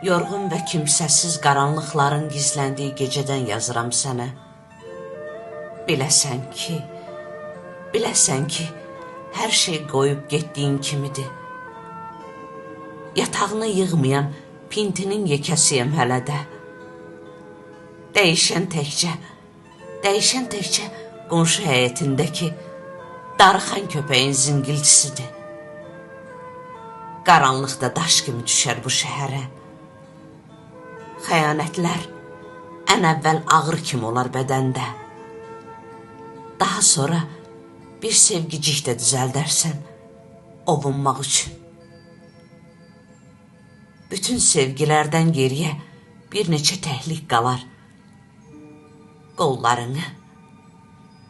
Yorğun və kimsəsiz qaranlıqların gizləndiyi gecədən yazıram sənə. Biləsən ki, biləsən ki, hər şey qoyub getdiyin kimidir. Yatağını yığmayan pintinin yekəsiyəm hələ də. Dəyişən təkcə, dəyişən təkcə qonşu həyətindəki darıxan köpəyin zingiltisidir. Qaranlıqda daş kimi düşər bu şəhərə. Xəyanətlər ən əvvəl ağrı kimi olar bədəndə. Daha sonra bir sevgicik də düzəldərsən ovunmaq üçün. Bütün sevgilərdən geriyə bir neçə təhlik qalar. Qollarını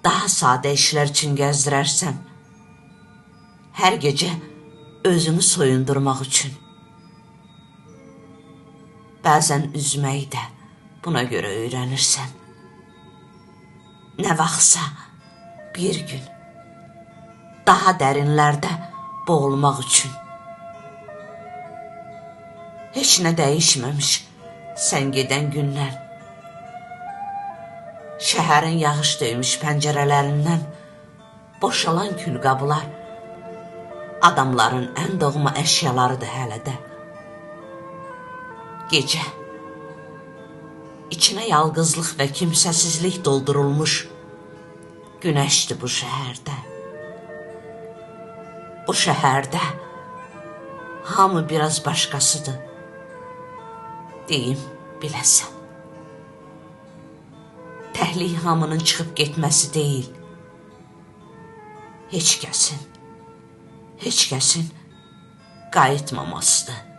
daha sadə işlər üçün gəzdirərsən. Hər gecə özünü soyundurmaq üçün. Bəzən üzməyi də buna görə öyrənirsən. Nə vaxtsa bir gün daha dərinlərdə boğulmaq üçün. Heç nə dəyişməmiş sən gedən gündən. Şəhərin yağış döymüş pəncərələrindən boşalan külqablar adamların ən doğma əşyalarıdır hələ də. Gecə içinə yalqızlıq və kimsəsizlik doldurulmuş günəşdir bu şəhərdə. Bu şəhərdə hamı biraz başqasıdır. Deyim, biləsən. Təhlik hamının çıxıb getməsi deyil. Heç kəsin, heç kəsin qayıtmamasıdır.